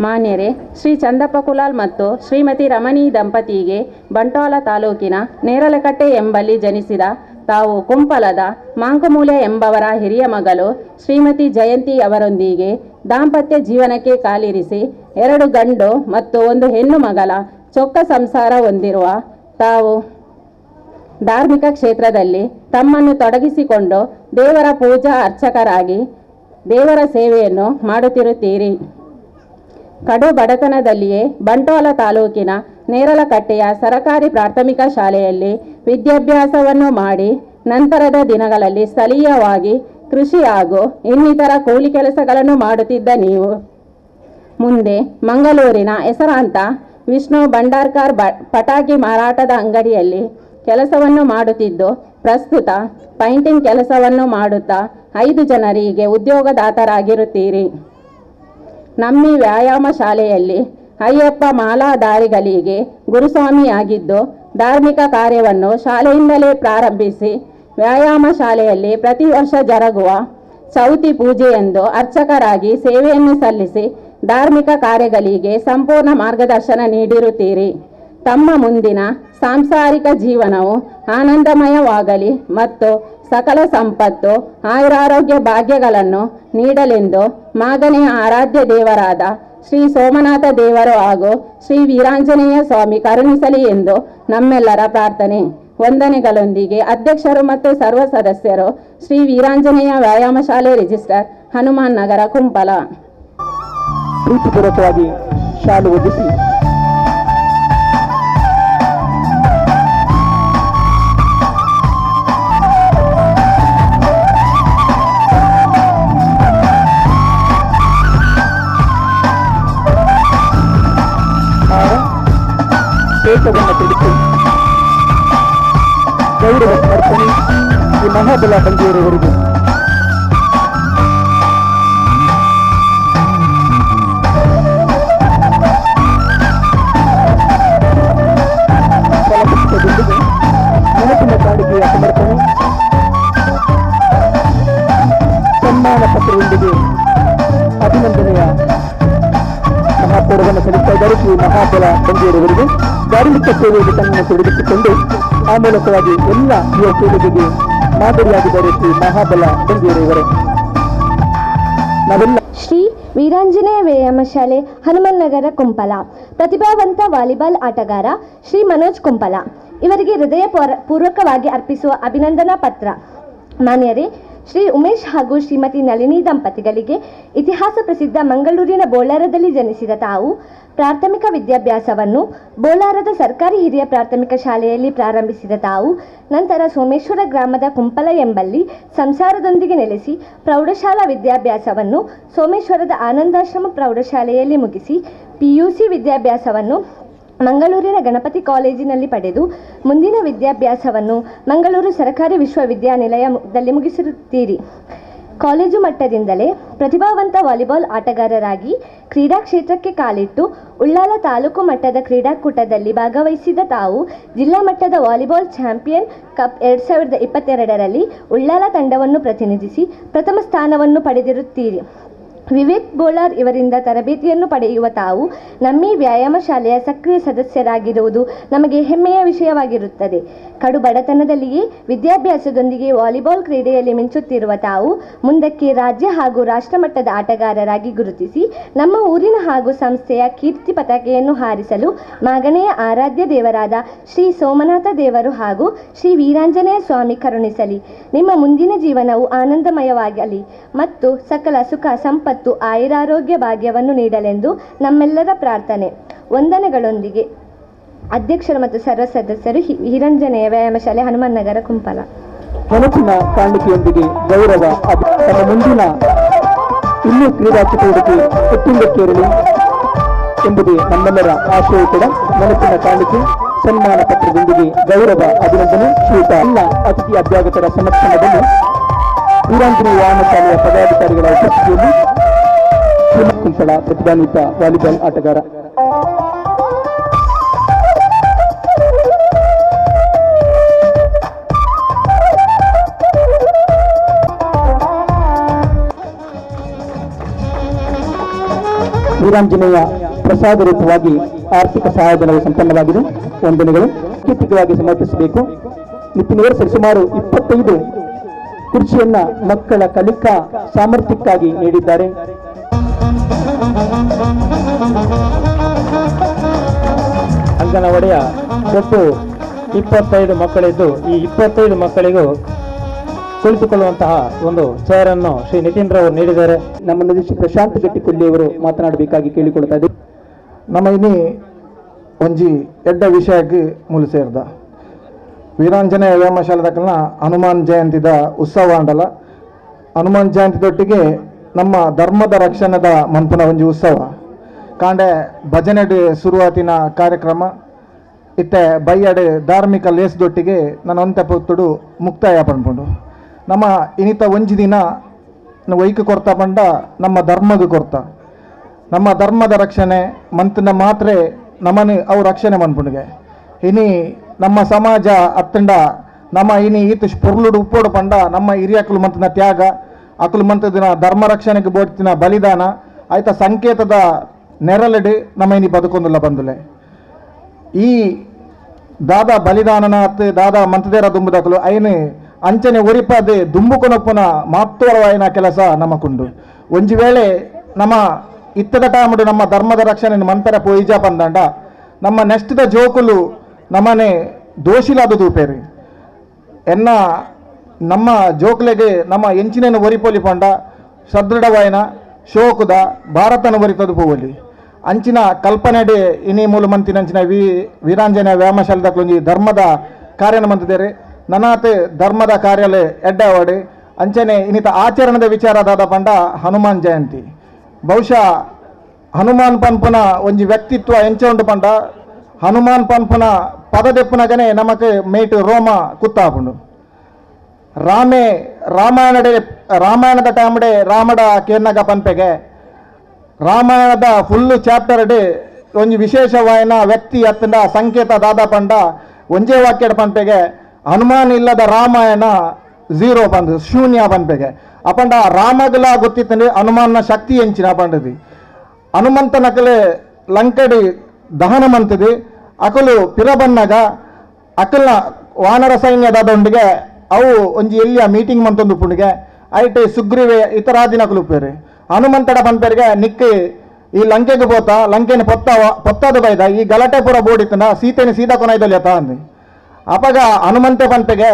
ಮಾನ್ಯರೇ, ಶ್ರೀ ಚಂದಪ್ಪ ಕುಲಾಲ್ ಮತ್ತು ಶ್ರೀಮತಿ ರಮಣಿ ದಂಪತಿಗೆ ಬಂಟ್ವಾಳ ತಾಲೂಕಿನ ನೇರಲಕಟ್ಟೆ ಎಂಬಲ್ಲಿ ಜನಿಸಿದ ತಾವು ಕುಂಪಲದ ಮಾಂಕುಮೂಲೆ ಎಂಬವರ ಹಿರಿಯ ಮಗಳು ಶ್ರೀಮತಿ ಜಯಂತಿ ಅವರೊಂದಿಗೆ ದಾಂಪತ್ಯ ಜೀವನಕ್ಕೆ ಕಾಲಿರಿಸಿ 2 ಗಂಡು ಮತ್ತು 1 ಹೆಣ್ಣು ಮಗಳ ಚೊಕ್ಕ ಸಂಸಾರ ಹೊಂದಿರುವ ತಾವು ಧಾರ್ಮಿಕ ಕ್ಷೇತ್ರದಲ್ಲಿ ತಮ್ಮನ್ನು ತೊಡಗಿಸಿಕೊಂಡು ದೇವರ ಪೂಜಾ ಅರ್ಚಕರಾಗಿ ದೇವರ ಸೇವೆಯನ್ನು ಮಾಡುತ್ತಿರುತ್ತೀರಿ. ಕಡು ಬಡತನದಲ್ಲಿಯೇ ಬಂಟ್ವಾಳ ತಾಲೂಕಿನ ನೇರಲಕಟ್ಟೆಯ ಸರಕಾರಿ ಪ್ರಾಥಮಿಕ ಶಾಲೆಯಲ್ಲಿ ವಿದ್ಯಾಭ್ಯಾಸವನ್ನು ಮಾಡಿ ನಂತರದ ದಿನಗಳಲ್ಲಿ ಸ್ಥಳೀಯವಾಗಿ ಕೃಷಿ ಹಾಗೂ ಇನ್ನಿತರ ಕೂಲಿ ಕೆಲಸಗಳನ್ನು ಮಾಡುತ್ತಿದ್ದ ನೀವು ಮುಂದೆ ಮಂಗಳೂರಿನ ಹೆಸರಾಂತ ವಿಷ್ಣು ಭಂಡಾರ್ಕರ್ ಪಟಾಕಿ ಮಾರಾಟದ ಅಂಗಡಿಯಲ್ಲಿ ಕೆಲಸವನ್ನು ಮಾಡುತ್ತಿದ್ದು ಪ್ರಸ್ತುತ ಪೈಂಟಿಂಗ್ ಕೆಲಸವನ್ನು ಮಾಡುತ್ತಾ 5 ಜನರಿಗೆ ಉದ್ಯೋಗದಾತರಾಗಿರುತ್ತೀರಿ. ನಮ್ಮಿ ವ್ಯಾಯಾಮ ಶಾಲೆಯಲ್ಲಿ ಅಯ್ಯಪ್ಪ ಮಾಲಾಧಾರಿಗಳಿಗೆ ಗುರುಸ್ವಾಮಿಯಾಗಿದ್ದು ಧಾರ್ಮಿಕ ಕಾರ್ಯವನ್ನು ಶಾಲೆಯಿಂದಲೇ ಪ್ರಾರಂಭಿಸಿ ವ್ಯಾಯಾಮ ಶಾಲೆಯಲ್ಲಿ ಪ್ರತಿ ವರ್ಷ ಜರುಗುವ ಚೌತಿ ಪೂಜೆಯೆಂದು ಅರ್ಚಕರಾಗಿ ಸೇವೆಯನ್ನು ಸಲ್ಲಿಸಿ ಧಾರ್ಮಿಕ ಕಾರ್ಯಗಳಿಗೆ ಸಂಪೂರ್ಣ ಮಾರ್ಗದರ್ಶನ ನೀಡಿರುತ್ತೀರಿ. ತಮ್ಮ ಮುಂದಿನ ಸಾಂಸಾರಿಕ ಜೀವನವು ಆನಂದಮಯವಾಗಲಿ ಮತ್ತು ಸಕಲ ಸಂಪತ್ತು ಆಯುರಾರೋಗ್ಯ ಭಾಗ್ಯಗಳನ್ನು ನೀಡಲೆಂದು ಮಾಗನೆಯ ಆರಾಧ್ಯ ದೇವರಾದ ಶ್ರೀ ಸೋಮನಾಥ ದೇವರು ಹಾಗೂ ಶ್ರೀ ವೀರಾಂಜನೇಯ ಸ್ವಾಮಿ ಕರುಣಿಸಲಿ ಎಂದು ನಮ್ಮೆಲ್ಲರ ಪ್ರಾರ್ಥನೆ. ವಂದನೆಗಳೊಂದಿಗೆ ಅಧ್ಯಕ್ಷರು ಮತ್ತು ಸರ್ವ ಸದಸ್ಯರು, ಶ್ರೀ ವೀರಾಂಜನೇಯ ವ್ಯಾಯಾಮ ಶಾಲೆ ರಿಜಿಸ್ಟರ್, ಹನುಮಾನ್ ನಗರ, ಕುಂಪಲ. ಪ್ರೀತಿಪೂರ್ವಕವಾಗಿ ಶಾಲು ಒದಿಸಿ ಪೇಟವನ್ನು ತಿಳಿಸಿ ಗೌರವ ಸಮರ್ಪಣೆ ಈ ಮಹಾಬಲ ಬಂಗೇರವರಿಗೆ. ಫಲಪುಷ್ಪದೊಂದಿಗೆ ನೆನಪಿನ ಕಾಣಿಕೆಯ ಸಮರ್ಪಣೆ, ಸನ್ಮಾನ ಪತ್ರದೊಂದಿಗೆ ಅಭಿನಂದನೆಯ ಮಹಾಪೌರವನ್ನು ಸಲ್ಲಿಸ್ತಾ ಇದ್ದಾರೆ ಶ್ರೀ ಮಹಾಬಲ ಬಂಗೇರವರಿಗೆ. ಧಾರ್ಮಿಕ ಸೇವೆಯಲ್ಲಿ ತನ್ನನ್ನು ತೊಡಗಿಸಿಕೊಂಡು ಆ ಮೂಲಕವಾಗಿ ಎಲ್ಲ ಯುವ ಪೀಳಿಗೆಗೆ ಮಾದರಿಯಾಗಿದ್ದಾರೆ ಶ್ರೀ ಮಹಾಬಲ ಬಂಗೇರವರು. ನಾವೆಲ್ಲ ಶ್ರೀ ವೀರಾಂಜನೇಯ ವ್ಯಾಯಾಮ ಶಾಲೆ, ಹನುಮನ್ ನಗರ, ಕುಂಪಲ. ಪ್ರತಿಭಾವಂತ ವಾಲಿಬಾಲ್ ಆಟಗಾರ ಶ್ರೀ ಮನೋಜ್ ಕುಂಪಲ ಇವರಿಗೆ ಹೃದಯ ಪೂರ್ವಕವಾಗಿ ಅರ್ಪಿಸುವ ಅಭಿನಂದನಾ ಪತ್ರ. ಮಾನ್ಯರೇ, ಶ್ರೀ ಉಮೇಶ್ ಹಾಗೂ ಶ್ರೀಮತಿ ನಳಿನಿ ದಂಪತಿಗಳಿಗೆ ಇತಿಹಾಸ ಪ್ರಸಿದ್ಧ ಮಂಗಳೂರಿನ ಬೋಳಾರದಲ್ಲಿ ಜನಿಸಿದ ತಾವು ಪ್ರಾಥಮಿಕ ವಿದ್ಯಾಭ್ಯಾಸವನ್ನು ಬೋಳಾರದ ಸರ್ಕಾರಿ ಹಿರಿಯ ಪ್ರಾಥಮಿಕ ಶಾಲೆಯಲ್ಲಿ ಪ್ರಾರಂಭಿಸಿದ ತಾವು ನಂತರ ಸೋಮೇಶ್ವರ ಗ್ರಾಮದ ಕುಂಪಲ ಎಂಬಲ್ಲಿ ಸಂಸಾರದೊಂದಿಗೆ ನೆಲೆಸಿ ಪ್ರೌಢಶಾಲಾ ವಿದ್ಯಾಭ್ಯಾಸವನ್ನು ಸೋಮೇಶ್ವರದ ಆನಂದಾಶ್ರಮ ಪ್ರೌಢಶಾಲೆಯಲ್ಲಿ ಮುಗಿಸಿ ಪಿಯುಸಿ ವಿದ್ಯಾಭ್ಯಾಸವನ್ನು ಮಂಗಳೂರಿನ ಗಣಪತಿ ಕಾಲೇಜಿನಲ್ಲಿ ಪಡೆದು ಮುಂದಿನ ವಿದ್ಯಾಭ್ಯಾಸವನ್ನು ಮಂಗಳೂರು ಸರ್ಕಾರಿ ವಿಶ್ವವಿದ್ಯಾನಿಲಯದಲ್ಲಿ ಮುಗಿಸಿರುತ್ತೀರಿ. ಕಾಲೇಜು ಮಟ್ಟದಿಂದಲೇ ಪ್ರತಿಭಾವಂತ ವಾಲಿಬಾಲ್ ಆಟಗಾರರಾಗಿ ಕ್ರೀಡಾ ಕ್ಷೇತ್ರಕ್ಕೆ ಕಾಲಿಟ್ಟು ಉಳ್ಳಾಲ ತಾಲೂಕು ಮಟ್ಟದ ಕ್ರೀಡಾಕೂಟದಲ್ಲಿ ಭಾಗವಹಿಸಿದ ತಾವು ಜಿಲ್ಲಾ ಮಟ್ಟದ volleyball champion cup 2022ರಲ್ಲಿ ಉಳ್ಳಾಲ ತಂಡವನ್ನು ಪ್ರತಿನಿಧಿಸಿ ಪ್ರಥಮ ಸ್ಥಾನವನ್ನು ಪಡೆದಿರುತ್ತೀರಿ. Vivek Bolar ಇವರಿಂದ ತರಬೇತಿಯನ್ನು ಪಡೆಯುವ ತಾವು ನಮ್ಮಿ ವ್ಯಾಯಾಮ ಶಾಲೆಯ ಸಕ್ರಿಯ ಸದಸ್ಯರಾಗಿರುವುದು ನಮಗೆ ಹೆಮ್ಮೆಯ ವಿಷಯವಾಗಿರುತ್ತದೆ. ಕಡು ಬಡತನದಲ್ಲಿಯೇ ವಿದ್ಯಾಭ್ಯಾಸದೊಂದಿಗೆ ವಾಲಿಬಾಲ್ ಕ್ರೀಡೆಯಲ್ಲಿ ಮಿಂಚುತ್ತಿರುವ ತಾವು ಮುಂದಕ್ಕೆ ರಾಜ್ಯ ಹಾಗೂ ರಾಷ್ಟ್ರಮಟ್ಟದ ಆಟಗಾರರಾಗಿ ಗುರುತಿಸಿ ನಮ್ಮ ಊರಿನ ಹಾಗೂ ಸಂಸ್ಥೆಯ ಕೀರ್ತಿ ಪತಾಕೆಯನ್ನು ಹಾರಿಸಲು ಮಾಗಣೆಯ ಆರಾಧ್ಯ ದೇವರಾದ ಶ್ರೀ ಸೋಮನಾಥ ದೇವರು ಹಾಗೂ ಶ್ರೀ ವೀರಾಂಜನೇಯ ಸ್ವಾಮಿ ಕರುಣಿಸಲಿ. ನಿಮ್ಮ ಮುಂದಿನ ಜೀವನವು ಆನಂದಮಯವಾಗಲಿ ಮತ್ತು ಸಕಲ ಸುಖ ಸಂಪತ್ತು ಆಯುರಾರೋಗ್ಯ ಭಾಗ್ಯವನ್ನು ನೀಡಲೆಂದು ನಮ್ಮೆಲ್ಲರ ಪ್ರಾರ್ಥನೆ. ವಂದನೆಗಳೊಂದಿಗೆ ಅಧ್ಯಕ್ಷರು ಮತ್ತು ಸರ್ವ ಸದಸ್ಯರು, ಹಿರಂಜನೆಯ ವ್ಯಾಯಾಮ ಶಾಲೆ, ಹನುಮಾನ್ ನಗರ, ಕುಂಪಲ. ನೆನಪಿನ ಕಾಣಿಕೆಯೊಂದಿಗೆ ಗೌರವ ತಮ್ಮ ಮುಂದಿನ ಇನ್ನೂ ಕ್ರೀಡಾ ಚಟುವಟಿಕೆ ಉತ್ತುಂಗಕ್ಕೇರಲಿ ಎಂಬುದೇ ನಮ್ಮೆಲ್ಲರ ಆಶಯ ಕೂಡ. ನೆನಪಿನ ಕಾಣಿಕೆ ಸನ್ಮಾನ ಪತ್ರದೊಂದಿಗೆ ಗೌರವ ಅಭಿನಂದನೆ. ಶ್ರೀಯುತ ಎಲ್ಲ ಅತಿಥಿ ಅಭ್ಯಾಗತರ ಸಮಕ್ಷಮದಲ್ಲಿ ವೀರಾಂಜನೇಯ ವ್ಯಾಯಾಮ ಶಾಲೆಯ ಪದಾಧಿಕಾರಿಗಳ ಉಪಸ್ಥಿತಿಯಲ್ಲಿ ಕುಂಪಳ ಪ್ರತಿಭಾನ್ವಿತ ವಾಲಿಬಾಲ್ ಆಟಗಾರ ವೀರಾಂಜನೇಯ ಪ್ರಸಾದ ರೂಪವಾಗಿ ಆರ್ಥಿಕ ಸಹಾಯಧನವು ಸಂಪನ್ನವಾಗಿದೆ. ವಂದನೆಗಳು. ಸಾಂಕೇತಿಕವಾಗಿ ಸಮರ್ಪಿಸಬೇಕು. ನಿತಿನ್ ಸರಿಸುಮಾರು 25 ಕುರ್ಚಿಯನ್ನ ಮಕ್ಕಳ ಕಲಿಕಾ ಸಾಮರ್ಥ್ಯಕ್ಕಾಗಿ ನೀಡಿದ್ದಾರೆ. ಅಂಗನವಾಡಿಯ ಒಟ್ಟು 25 ಮಕ್ಕಳಿದ್ದು ಈ 25 ಮಕ್ಕಳಿಗೂ ಕುಳಿತುಕೊಳ್ಳುವಂತಹ ಒಂದು ಚೇರ್ ಅನ್ನು ಶ್ರೀ ನಿತಿನ್ ರವರು ನೀಡಿದ್ದಾರೆ. ನಮ್ಮ ಶ್ರೀ ಪ್ರಶಾಂತ್ ಗಟ್ಟಿಕೊಲ್ಲಿಯವರು ಮಾತನಾಡಬೇಕಾಗಿ ಕೇಳಿಕೊಳ್ತಾ ಇದ್ದೀವಿ. ನಮ್ಮ ಇನ್ನಿ ಒಂಜಿ ಎಡ್ಡ ವಿಷಯಕ್ಕೆ ಮೂಲ ಸೇರಿದ ವೀರಾಂಜನೇಯ ವ್ಯಾಯಾಮ ಶಾಲೆದಕ್ಕಲ್ನ ಹನುಮಾನ್ ಜಯಂತಿದ ಉತ್ಸವ ಅಂಡಲ. ಹನುಮಾನ್ ಜಯಂತಿದೊಟ್ಟಿಗೆ ನಮ್ಮ ಧರ್ಮದ ರಕ್ಷಣದ ಮನ್ಪುನ ಒಂಜಿ ಉತ್ಸವ ಕಾಂಡೆ ಭಜನೆಡ್ ಶುರುವಾತಿನ ಕಾರ್ಯಕ್ರಮ ಇತ್ತೆ ಬೈಯಡೆ ಧಾರ್ಮಿಕ ಲೇಸ್ದೊಟ್ಟಿಗೆ ನನ್ನ ಒಂತೆ ಪೊತ್ತುಡು ಮುಕ್ತಾಯ ಪನ್ಪುಂಡು. ನಮ್ಮ ಇನಿತ ಒಂಜಿ ದಿನ ವೈಕ್ ಕೊರ್ತ ಪಂಡ ನಮ್ಮ ಧರ್ಮದ ಕೊರ್ತ, ನಮ್ಮ ಧರ್ಮದ ರಕ್ಷಣೆ ಮಂತನ ಮಾತ್ರ ನಮ್ಮನ್ನು ಅವು ರಕ್ಷಣೆ ಮನ್ಪುಂಡಿಗೆ. ಇನಿ ನಮ್ಮ ಸಮಾಜ ಅತ್ತಂಡ ನಮ್ಮ ಇನಿ ಈತ ಪೊರ್ಲುಡು ಉಪ್ಪೋಡು ಪಂಡ ನಮ್ಮ ಹಿರಿಯಕಲು ಮಂತನ ತ್ಯಾಗ, ಅಕಲು ಮಂತದಿನ ಧರ್ಮ ರಕ್ಷಣೆಗೆ ಬೋಡ್ತಿನ ಬಲಿದಾನ ಆಯ್ತ ಸಂಕೇತದ ನೆರಳಡಿ ನಮ್ಮ ಇನಿ ಬದುಕೊಂದುಲ್ಲ ಬಂದುಲೆ. ಈ ದಾದಾ ಬಲಿದಾನನಾತ್ ದಾದಾ ಮಂತದೇರ ದುಂಬುದಕಲು ಐನು ಅಂಚನೆ ಒರಿಪಾದೆ ದುಂಬುಕೊನೊಪ್ಪುನ ಮಾತ್ವರವಾಯಿನ ಕೆಲಸ ನಮಕುಂಡು. ಒಂಜಿ ವೇಳೆ ನಮ್ಮ ಇತ್ತದ ಟೈಮುಡು ನಮ್ಮ ಧರ್ಮದ ರಕ್ಷಣೆ ಮಂತರ ಪೋಯಿಜಾ ಪಂದಂಡ ನಮ್ಮ ನೆಕ್ಸ್ಟ್ದ ಜೋಕುಲು ನಮ್ಮನೆ ದೋಷಿಲಾದ ತೂಪೇರಿ. ಎನ್ನ ನಮ್ಮ ಜೋಕುಲೆಗೆ ನಮ್ಮ ಎಂಚಿನ ಒರಿಪೊಲಿ ಪಂಡ ಸದೃಢವಾಯಿನ ಶೋಕುದ ಭಾರತನ ಒರಿತದು ಪೋವಲಿ ಅಂಚಿನ ಕಲ್ಪನೆಡೆ ಇನಿ ಮೂಲ ಮಂತಿನಂಚಿನ ವೀರಾಂಜನೇಯ ವ್ಯಾಯಾಮ ಶಾಲೆದಕ್ಲೊಂಜಿ ಧರ್ಮದ ಕಾರ್ಯನ ಮಂತಿದ್ದಾರೆ. ನನಾತೆ ಧರ್ಮದ ಕಾರ್ಯಾಲಯ ಎಡ್ಡಾವಡಿ ಅಂಚನೆ ಇನ್ನಿತ ಆಚರಣದ ವಿಚಾರ ದಾದ ಪಂಡ ಹನುಮಾನ್ ಜಯಂತಿ. ಬಹುಶಃ ಹನುಮಾನ್ ಪನ್ಪುನ ಒಂಜಿ ವ್ಯಕ್ತಿತ್ವ ಎಂಚ ಉಂಡು ಪಂಡ ಹನುಮಾನ್ ಪನ್ಪುನ ಪದದೆಪ್ಪುನಗನೆ ನಮಕ್ ಮೇಟು ರೋಮ ಕುತ್ತಾಪುಂಡು. ರಾಮೇ ರಾಮಾಯಣಡೆ ರಾಮಾಯಣದ ಟೈಮ್ಡೆ ರಾಮಡ ಕೇರ್ನಗ ಪನ್ಪೆಗೆ ರಾಮಾಯಣದ ಫುಲ್ಲು ಚಾಪ್ಟರ್ ಡೆ ಒಂಜಿ ವಿಶೇಷವಾಯಿನ ವ್ಯಕ್ತಿ ಅತ್ತಂಡ ಸಂಕೇತ ದಾದ ಪಂಡ ಒಂಜೇ ವಾಕ್ಯದ ಪನ್ಪೆಗೆ ಹನುಮಾನ್ ಇಲ್ಲದ ರಾಮಾಯಣ ಝೀರೋ ಬಂದು ಶೂನ್ಯ ಪನ್ಪೆಗೆ. ಅಪಂಡ ರಾಮಗಲ ಗೊತ್ತಿತ್ತಂದ್ರೆ ಹನುಮಾನ್ನ ಶಕ್ತಿ ಎಂಚಿನ ಪಂಡದಿ. ಹನುಮಂತನಕಲೆ ಲಂಕಡಿ ದಹನ ಮಂತದಿ ಅಕಲು ಪಿರಬನ್ನಗ ಅಕಲ್ನ ವಾನರ ಸೈನ್ಯದಾದೊಂಡಿಗೆ ಅವು ಒಂಜಿ ಎಲ್ಲಿಯ ಮೀಟಿಂಗ್ ಮಂತೊಂದು ಪುಂಡಿಗೆ ಐಟೆ ಸುಗ್ರೀವೆ ಇತರಾದಿನಕಲು ಪೇರು ಹನುಮಂತಡ ಪನ್ಪೆರ್ಗೆ ನಿಕ್ಕಿ ಈ ಲಂಕೆಗೆ ಪೋತ ಲಂಕೆನ ಪೊತ್ತ ಪೊತ್ತಾದ ಬೈದ ಈ ಗಲಾಟೆ ಪೂರ ಬೋಡಿತ್ತನ ಸೀತೆನ ಸೀದಾ ಕೊನೈದಲ್ಲಿ ಅತ ಅಂದು. ಅಪಗ ಹನುಮಂತ ಪನ್ಪೆಗೆ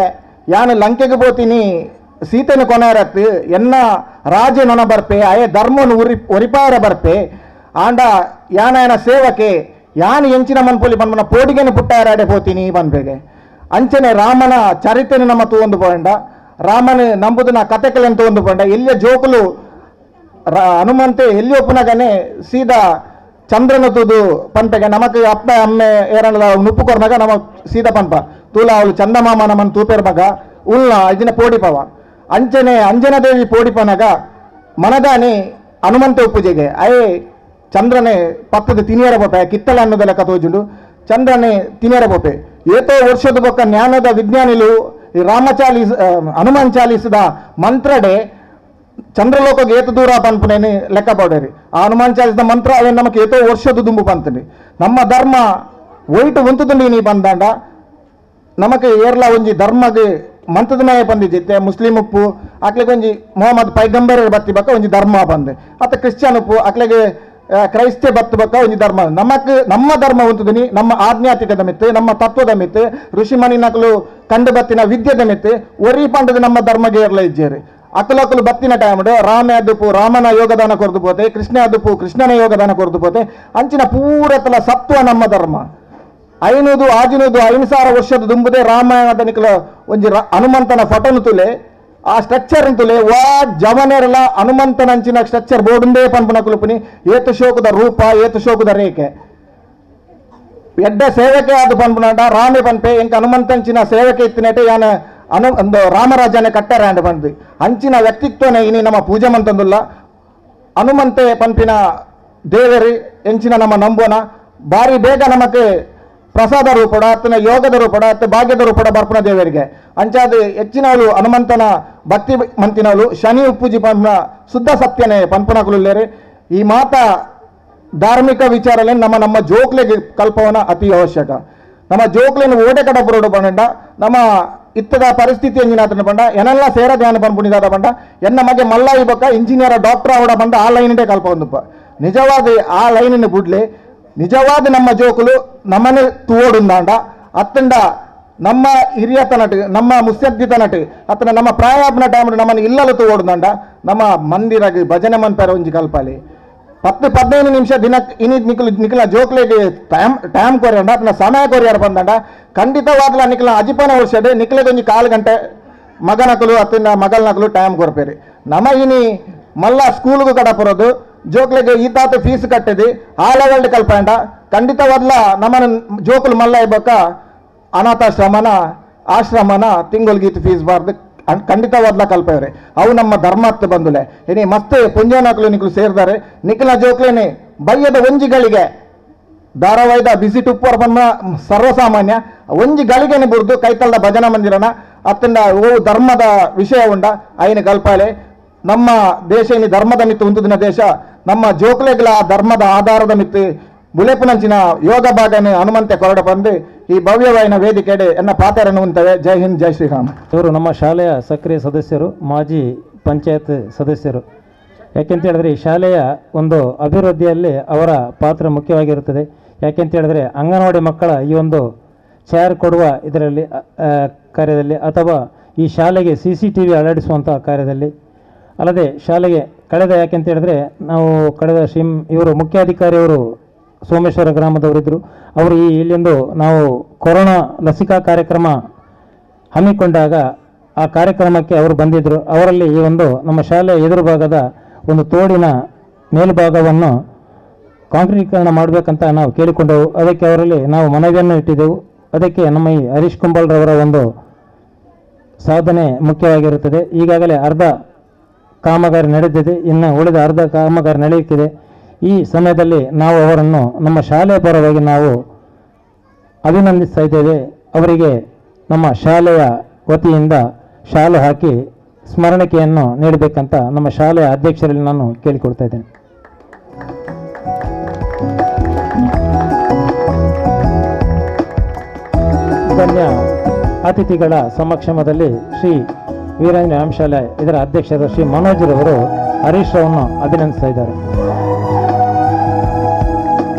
ಯಾನು ಲಂಕೆಗೆ ಪೋತೀನಿ ಸೀತೆನ ಕೊನೆರತ್ತು ಎನ್ನ ರಾಜ ನೊನ ಬರ್ಪೆ ಅಯೇ ಧರ್ಮನು ಒರಿಪಾರ ಬರ್ಪೆ ಆಂಡ ಯಾನ ಸೇವಕೆ ಯಾನು ಎಂಚಿನ ಮನ್ಪೊಲಿ ಪನ್ಪನ ಪೋಡಿಗೆನ ಪುಟ್ಟಾರಾಡೆ ಪೋತೀನಿ ಪನ್ಪೆಗೆ. ಅಂಚನೆ ರಾಮನ ಚರಿತ್ರೆನ ನಮ್ಮ ತೂವೊಂದು ಪೋಂಡ ರಾಮನ ನಂಬುದನ ಕತೆಕಲೆನ್ ತೂವೊಂದು ಪೋಂಡ ಎಲ್ಲಿಯ ಜೋಕುಲು ಹನುಮಂತೆ ಎಲ್ಲಿ ಒಪ್ಪುನಗನೆ ಸೀದಾ ಚಂದ್ರನ ತೂದು ಪನ್ಪೆಗೆ ನಮಕ್ ಅಪ್ಪ ಅಮ್ಮೆ ಏರನದ ನುಪ್ಪು ಕೊರ್ನಗ ನಮ ಸೀದಾ ಪನ್ಪ ತೂಲ ಅವಳು ಚಂದಮಾಮ ನಮ್ಮನ್ನು ತೂಪೇರ್ ಮಗ ಉಳ್ಳ ಇದಿನ ಪೋಡಿಪವ. ಅಂಚನೆ ಅಂಜನದೇವಿ ಪೋಡಿಪನಗ ಮನದಾನಿ ಹನುಮಂತ ಉಪ್ಪುಜೆಗೆ ಅಯೇ ಚಂದ್ರನೇ ಪಕ್ಕದ ತಿನಿಯರ ಪೋಪೆ ಕಿತ್ತಳೆ ಅನ್ನೋದ ಲೆಕ್ಕ ತೋಜುಂಡು ಚಂದ್ರನೇ ತಿನಿಯರ ಪೋಪೆ. ಏತೋ ವರ್ಷದ ಬೊಕ್ಕ ಜ್ಞಾನದ ವಿಜ್ಞಾನಿಲು ಈ ರಾಮ ಚಾಲೀಸ್ ಹನುಮಾನ್ ಚಾಲೀಸದ ಮಂತ್ರಡೆ ಚಂದ್ರಲೋಕಗೆ ಏತು ದೂರ ಪನ್ಪುನೇನು ಲೆಕ್ಕ ಪಾಡೇರಿ. ಆ ಹನುಮಾನ್ ಚಾಲಿಸದ ಮಂತ್ರ ಅವೇನು ನಮಕ್ ಏತೋ ವರ್ಷದ ದುಂಬು ಪಂತನಿ. ನಮ್ಮ ಧರ್ಮ ಒಯ್ಟು ಉಂತುದುಂಡು ನೀ ಬಂದಾಂಡ ನಮಕ್ ಏರ್ಲ ಒಂಜಿ ಧರ್ಮಗೆ ಮಂತದ ಮ್ಯಾಗೆ ಬಂದಿದ್ದೆ. ಮುಸ್ಲಿಂ ಉಪ್ಪು ಅಕ್ಲೆಗೆ ಒಂಜಿ ಮೊಹಮ್ಮದ್ ಪೈಗಂಬರ್ ಬತ್ತಿ ಬಕ್ಕ ಒಂಜಿ ಧರ್ಮ ಬಂದೆ, ಅತ್ತ ಕ್ರಿಶ್ಚಿಯನ್ ಉಪ್ಪು ಅಕ್ಲೆಗೆ ಕ್ರೈಸ್ತೆ ಬತ್ತು ಬಕ್ಕ ಒಂಜಿ ಧರ್ಮ. ನಮಕ್ ನಮ್ಮ ಧರ್ಮ ಉಂತುದಿನಿ ನಮ್ಮ ಆಧ್ಯಾತ್ಮಿಕದ ಮಿತ್ತು, ನಮ್ಮ ತತ್ವದ ಮಿತ್ತು, ಋಷಿಮನಿ ನಕಲು ಕಂಡು ಬತ್ತಿನ ವಿದ್ಯೆದ ಮಿತ್ತು ಒರಿ ಪಂಡದ ನಮ್ಮ ಧರ್ಮಗೆ ಏರ್ಲ ಇಜ್ಜೇರಿ. ಅಕಲಕಲು ಬತ್ತಿನ ಟೈಮ್ ರಾಮೆ ಅದುಪು ರಾಮನ ಯೋಗದಾನ ಕೊರ್ದು ಪೋತೆ, ಕೃಷ್ಣ ಅದುಪು ಕೃಷ್ಣನ ಯೋಗದಾನ ಕೊರ್ದು ಪೋತೆ, ಅಂಚಿನ ಪೂರತಲ ಸತ್ವ ನಮ್ಮ ಧರ್ಮ. 500 600 5000 ವರ್ಷದ ದುಂಬುದೇ ರಾಮಾಯಣದ ನಿಕಲ ಒಂಜಿ ಹನುಮಂತನ ಫೋಟೋನು ತುಲೆ, ಆ ಸ್ಟ್ರಕ್ಚರ್ ತುಲೆ ವಾ ಜವನೆರಲ ಹನುಮಂತನ ಅಂಚಿನ ಸ್ಟ್ರಕ್ಚರ್ ಬೋರ್ಡುಂದೇ ಪನ್ಪುನ ಕುಲುಪುನಿ ಏತು ಶೋಕದ ರೂಪ, ಏತು ಶೋಕದ ರೇಖೆ. ಎಡ್ಡ ಸೇವಕೆ ಅದು ಪನ್ಪುನಾಂಡ ರಾಮೆ ಪನ್ಪೆ ಎಂಕ ಹನುಮಂತಂಚಿನ ಸೇವಕೆ ಇತ್ತಿನಟೆ ಯಾನ ಅನು ಒಂದು ರಾಮರಾಜನೇ ಕಟ್ಟರ ಅಂಡ್ ಬಂದು ಅಂಚಿನ ವ್ಯಕ್ತಿತ್ವನೇ ಇನಿ ನಮ್ಮ ಪೂಜೆ ಮಂತಂದುಲ್ಲ. ಹನುಮಂತೆ ಪನ್ಪಿನ ದೇವರಿ ಎಂಚಿನ ನಮ್ಮ ನಂಬೋನ ಬಾರಿ ಬೇಗ ನಮಕ್ ಪ್ರಸಾದ ರೂಪಡ ಅತ್ತನ ಯೋಗದ ರೂಪಡ ಅತ್ತ ಭಾಗ್ಯದ ರೂಪಡ ಬರ್ಪುನ ದೇವರಿಗೆ. ಅಂಚಾದ ಹೆಚ್ಚಿನವಳು ಹನುಮಂತನ ಭಕ್ತಿ ಮಂತಿನವಳು ಶನಿ ಉಪ್ಪುಜಿ ಪನ್ಪುನ ಶುದ್ಧ ಸತ್ಯನೇ ಪನ್ಪುನಕುಲೇರಿ. ಈ ಮಾತ ಧಾರ್ಮಿಕ ವಿಚಾರಲೇ ನಮ್ಮ ನಮ್ಮ ಜೋಕ್ಲೆಗೆ ಕಲ್ಪವನ ಅತಿ ಅವಶ್ಯಕ. ನಮ್ಮ ಜೋಕ್ಲೇನು ಓಡೆ ಕಡ ಬರೋಡು ಬಂಡ ನಮ್ಮ ಇತ್ತದ ಪರಿಸ್ಥಿತಿ ಎಂಜಿನಾತನ ಬಂಡ ಎನೆಲ್ಲ ಸೇರ ಧ್ಯಾನ ಪನ್ಪುಣಿದಾದ ಬಂಡ ಎನ್ನ ಮಗೆ ಮಲ್ಲಾಯಿ ಬೊಕ್ಕ ಇಂಜಿನಿಯರ್ ಡಾಕ್ಟರ್ ಅವಡ ಬಂಡ ಆ ಲೈನ್ ಕಲ್ಪ ಒಂದುಪ್ಪ. ನಿಜವಾದ ಆ ಲೈನಿನ ಬುಡ್ಲೆ ನಿಜವಾದ ನಮ್ಮ ಜೋಕುಲು ನಮ್ಮನೆ ತೋಡುಂದಾಂಡ ಅತ್ತಂಡ ನಮ್ಮ ಹಿರಿಯತನಟು ನಮ್ಮ ಮುಸ್ಸದ್ದಿತನಟು ಅತ್ತನ ನಮ್ಮ ಪ್ರಾಯಾಪನ ಟೈಮ್ ನಮ್ಮನ್ನು ಇಲ್ಲಲು ತೋಡುಂದಾಂಡ ನಮ್ಮ ಮಂದಿರಗೆ ಭಜನೆ ಮನ್ಪೆರ ಒಂಜಿ ಕಲ್ಪಾಲಿ 10 15 ನಿಮಿಷ ದಿನ ಇನಿ ನಿಕಲು ನಿಕಲ ಜೋಕ್ಲೆಗೆ ಟೈಮ್ ಟೈಮ್ ಕೊರಿಯಂಡ ಅತನ ಸಮಯ ಕೊರಿಯಾರ ಬಂದಂಡ ಖಂಡಿತವಾಗ್ಲ ನಿಕಲ ಅಜಿಪನ ವರ್ಷಡೆ ನಿಕಲೆಗೆ ಒಂಜಿ ಕಾಲು ಗಂಟೆ ಮಗನಕಲು ಅತ್ತಿನ ಮಗಲ್ನಕಲು ಟೈಮ್ ಕೊರ್ಪೇರಿ. ನಮ ಇನಿ ಮಲ್ಲ ಸ್ಕೂಲ್ಗೂ ಕಡಪುರೋದು ಜೋಕ್ಲೆಗೆ ಈ ತಾತ ಫೀಸ್ ಕಟ್ಟಿದಿ ಆ ಲೆವೆಲ್ ಕಲ್ಪಂಡ ಖಂಡಿತವಾದ್ಲ ನಮ್ಮನ ಜೋಕುಲು ಮಲ್ಲ ಇಬ್ಬಕ್ಕ ಅನಾಥಾಶ್ರಮನ ಆಶ್ರಮನ ತಿಂಗಳಿಗೆ ಫೀಸ್ ಬಾರ್ದು ಖಂಡಿತವಾದ್ಲ ಕಲ್ಪವ್ರೆ. ಅವು ನಮ್ಮ ಧರ್ಮತ್ ಬಂದುಲೆ ಇನಿ ಮಸ್ತ್ ಪುಂಜನಕಲು ನಿಕಲು ಸೇರ್ದಾರೆ ನಿಖಲ ಜೋಕ್ಲೇನೆ ಬಯ್ಯದ ಒಂಜಿಗಳಿಗೆ ಧಾರಾವಾಹಿದ ಬಿಸಿ ಟುಪ್ಪರ್ ಬಂದ ಸರ್ವಸಾಮಾನ್ಯ ಒಂಜಿ ಗಳಿಗೆನೆ ಬುರ್ದು ಕೈತಲ್ದ ಭಜನಾ ಮಂದಿರನ ಅತ್ತಂಡ ಓ ಧರ್ಮದ ವಿಷಯ ಉಂಡ ಐನ ಕಲ್ಪಾಲೆ. ನಮ್ಮ ದೇಶ ಇನಿ ಧರ್ಮದ ಮಿತ್ತು ಉಂತುದಿನ ದೇಶ, ನಮ್ಮ ಜೋಕ್ಲೆಗಳ ಆ ಧರ್ಮದ ಆಧಾರದ ಮಿತ್ತು ಬುಲೆಪುನಂಚಿನ ಯೋಗ ಭಾಗನೆ ಹನುಮಂತೆ ಕೊರಡ ಬಂದು ಈ ಭವ್ಯವಾಯಿನ ವೇದಿಕೆಡೆ ಎನ್ನ ಪಾತ್ರವನ್ನು ಉಂತವೆ. ಜೈ ಹಿಂದ್, ಜೈ ಶ್ರೀರಾಮ್. ಇವರು ನಮ್ಮ ಶಾಲೆಯ ಸಕ್ರಿಯ ಸದಸ್ಯರು, ಮಾಜಿ ಪಂಚಾಯತ್ ಸದಸ್ಯರು. ಯಾಕೆಂತ ಹೇಳಿದ್ರೆ ಈ ಶಾಲೆಯ ಒಂದು ಅಭಿವೃದ್ಧಿಯಲ್ಲಿ ಅವರ ಪಾತ್ರ ಮುಖ್ಯವಾಗಿರುತ್ತದೆ. ಯಾಕೆಂತ ಹೇಳಿದ್ರೆ ಅಂಗನವಾಡಿ ಮಕ್ಕಳ ಈ ಒಂದು ಚೇರ್ ಕೊಡುವ ಇದರಲ್ಲಿ ಕಾರ್ಯದಲ್ಲಿ, ಅಥವಾ ಈ ಶಾಲೆಗೆ CCTV ಅಳವಡಿಸುವಂಥ ಕಾರ್ಯದಲ್ಲಿ, ಅಲ್ಲದೆ ಶಾಲೆಗೆ ಕಳೆದ ಯಾಕೆಂತ ಹೇಳಿದ್ರೆ ನಾವು ಕಳೆದ ಇವರು ಮುಖ್ಯಾಧಿಕಾರಿಯವರು ಸೋಮೇಶ್ವರ ಗ್ರಾಮದವರಿದ್ದರು. ಅವರು ಈ ಇಲ್ಲಿಂದು ನಾವು ಕೊರೋನಾ ಲಸಿಕಾ ಕಾರ್ಯಕ್ರಮ ಹಮ್ಮಿಕೊಂಡಾಗ ಆ ಕಾರ್ಯಕ್ರಮಕ್ಕೆ ಅವರು ಬಂದಿದ್ದರು. ಅವರಲ್ಲಿ ಈ ಒಂದು ನಮ್ಮ ಶಾಲೆಯ ಎದುರು ಭಾಗದ ಒಂದು ತೋಡಿನ ಮೇಲ್ಭಾಗವನ್ನು ಕಾಂಕ್ರೀಟೀಕರಣ ಮಾಡಬೇಕಂತ ನಾವು ಕೇಳಿಕೊಂಡೆವು. ಅದಕ್ಕೆ ಅವರಲ್ಲಿ ನಾವು ಮನವಿಯನ್ನು ಇಟ್ಟಿದ್ದೆವು. ಅದಕ್ಕೆ ನಮ್ಮ ಈ ಹರೀಶ್ ಕುಂಬಾಳ್ರವರ ಒಂದು ಸಾಧನೆ ಮುಖ್ಯವಾಗಿರುತ್ತದೆ. ಈಗಾಗಲೇ ಅರ್ಧ ಕಾಮಗಾರಿ ನಡೆದಿದೆ, ಇನ್ನು ಉಳಿದ ಅರ್ಧ ಕಾಮಗಾರಿ ನಡೆಯುತ್ತಿದೆ. ಈ ಸಮಯದಲ್ಲಿ ನಾವು ಅವರನ್ನು ನಮ್ಮ ಶಾಲೆಯ ಪರವಾಗಿ ನಾವು ಅಭಿನಂದಿಸ್ತಾ ಇದ್ದೇವೆ. ಅವರಿಗೆ ನಮ್ಮ ಶಾಲೆಯ ವತಿಯಿಂದ ಶಾಲು ಹಾಕಿ ಸ್ಮರಣಿಕೆಯನ್ನು ನೀಡಬೇಕಂತ ನಮ್ಮ ಶಾಲೆಯ ಅಧ್ಯಕ್ಷರಲ್ಲಿ ನಾನು ಕೇಳಿಕೊಳ್ತಾ ಇದ್ದೇನೆ. ಗಣ್ಯ ಅತಿಥಿಗಳ ಸಮಕ್ಷಮದಲ್ಲಿ ಶ್ರೀ ವೀರಾಂಜನೇಯ ವ್ಯಾಯಾಮ ಶಾಲೆ ಇದರ ಅಧ್ಯಕ್ಷರಾದ ಶ್ರೀ ಮನೋಜ್ರವರು ಹರೀಶ್ ರವನ್ನು ಅಭಿನಂದಿಸ್ತಾ ಇದ್ದಾರೆ.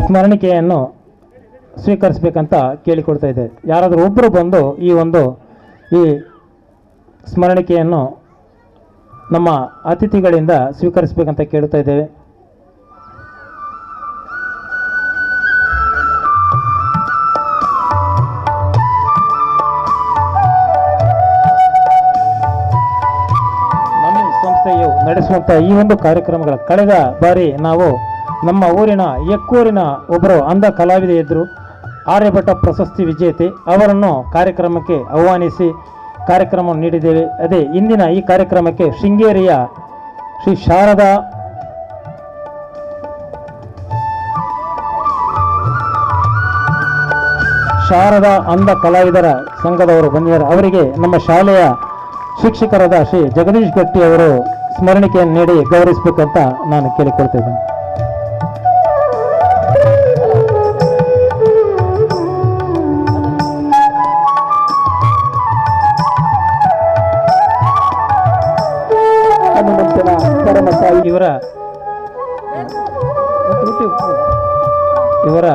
ಸ್ಮರಣಿಕೆಯನ್ನು ಸ್ವೀಕರಿಸಬೇಕಂತ ಕೇಳಿಕೊಳ್ತಾ ಇದೆ. ಯಾರಾದರೂ ಒಬ್ಬರು ಬಂದು ಈ ಒಂದು ಈ ಸ್ಮರಣಿಕೆಯನ್ನು ನಮ್ಮ ಅತಿಥಿಗಳಿಂದ ಸ್ವೀಕರಿಸಬೇಕಂತ ಕೇಳ್ತಾ ಇದ್ದೇವೆ. ನಮ್ಮ ಸಂಸ್ಥೆಯು ನಡೆಸುವಂಥ ಈ ಒಂದು ಕಾರ್ಯಕ್ರಮಗಳ ಕಳೆದ ಬಾರಿ ನಾವು ನಮ್ಮ ಊರಿನ ಎಕ್ಕೂರಿನ ಒಬ್ಬರು ಅಂಧ ಕಲಾವಿದೆ ಇದ್ದರು, ಆರ್ಯಭಟ ಪ್ರಶಸ್ತಿ ವಿಜೇತೆ, ಅವರನ್ನು ಕಾರ್ಯಕ್ರಮಕ್ಕೆ ಆಹ್ವಾನಿಸಿ ಕಾರ್ಯಕ್ರಮವನ್ನು ನೀಡಿದ್ದೇವೆ. ಅದೇ ಇಂದಿನ ಈ ಕಾರ್ಯಕ್ರಮಕ್ಕೆ ಶೃಂಗೇರಿಯ ಶ್ರೀ ಶಾರದಾ ಶಾರದಾ ಅಂಧ ಕಲಾವಿದರ ಸಂಘದವರು ಬಂದಿದ್ದಾರೆ. ಅವರಿಗೆ ನಮ್ಮ ಶಾಲೆಯ ಶಿಕ್ಷಕರಾದ ಶ್ರೀ ಜಗದೀಶ್ ಗಟ್ಟಿ ಅವರು ಸ್ಮರಣಿಕೆಯನ್ನು ನೀಡಿ ಗೌರವಿಸಬೇಕಂತ ನಾನು ಕೇಳಿಕೊಳ್ತಿದ್ದೇನೆ. ಹನುಮಂತನ ಪರಮ ಸಾಯಿ ಇವರ ಇವರ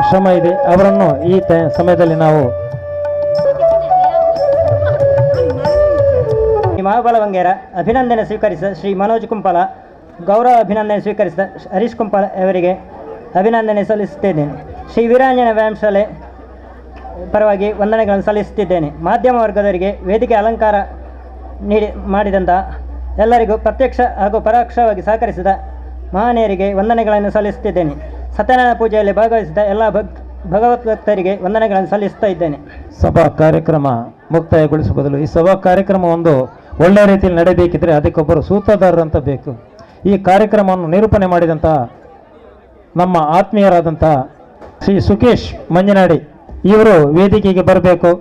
ಶ್ರಮ ಇದೆ. ಅವರನ್ನು ಈ ಸಮಯದಲ್ಲಿ ನಾವು ಮಹಾಬಲ ಬಂಗೇರ ಅಭಿನಂದನೆ ಸ್ವೀಕರಿಸಿದ ಶ್ರೀ ಮನೋಜ್ ಕುಂಪಾಲ, ಗೌರವ ಅಭಿನಂದನೆ ಸ್ವೀಕರಿಸಿದ ಹರೀಶ್ ಕುಂಪಾಲ ಅವರಿಗೆ ಅಭಿನಂದನೆ ಸಲ್ಲಿಸುತ್ತಿದ್ದೇನೆ. ಶ್ರೀ ವೀರಾಂಜನೇಯ ವ್ಯಾಯಾಮ ಶಾಲೆ ಪರವಾಗಿ ವಂದನೆಗಳನ್ನು ಸಲ್ಲಿಸುತ್ತಿದ್ದೇನೆ. ಮಾಧ್ಯಮ ವರ್ಗದವರಿಗೆ ವೇದಿಕೆ ಅಲಂಕಾರ ನೀಡಿ ಮಾಡಿದಂಥ ಎಲ್ಲರಿಗೂ ಪ್ರತ್ಯಕ್ಷ ಹಾಗೂ ಪರೋಕ್ಷವಾಗಿ ಸಹಕರಿಸಿದ ಮಹನೀಯರಿಗೆ ವಂದನೆಗಳನ್ನು ಸಲ್ಲಿಸುತ್ತಿದ್ದೇನೆ. ಸತ್ಯನಾರಾಯಣ ಪೂಜೆಯಲ್ಲಿ ಭಾಗವಹಿಸಿದ ಎಲ್ಲ ಭಗವದ್ಭಕ್ತರಿಗೆ ವಂದನೆಗಳನ್ನು ಸಲ್ಲಿಸುತ್ತಾ ಇದ್ದೇನೆ. ಸಭಾ ಕಾರ್ಯಕ್ರಮ ಮುಕ್ತಾಯಗೊಳಿಸುವ ಬದಲು ಈ ಸಭಾ ಕಾರ್ಯಕ್ರಮ ಒಂದು ಒಳ್ಳೆಯ ರೀತಿಯಲ್ಲಿ ನಡೆಯಬೇಕಿದ್ರೆ ಅದಕ್ಕೊಬ್ಬರು ಸೂತ್ರಧಾರರಂತ ಬೇಕು. ಈ ಕಾರ್ಯಕ್ರಮವನ್ನು ನಿರೂಪಣೆ ಮಾಡಿದಂಥ ನಮ್ಮ ಆತ್ಮೀಯರಾದಂಥ ಶ್ರೀ ಸುಕೇಶ್ ಮಂಜನಾಡಿ ಇವರು ವೇದಿಕೆಗೆ ಬರಬೇಕು.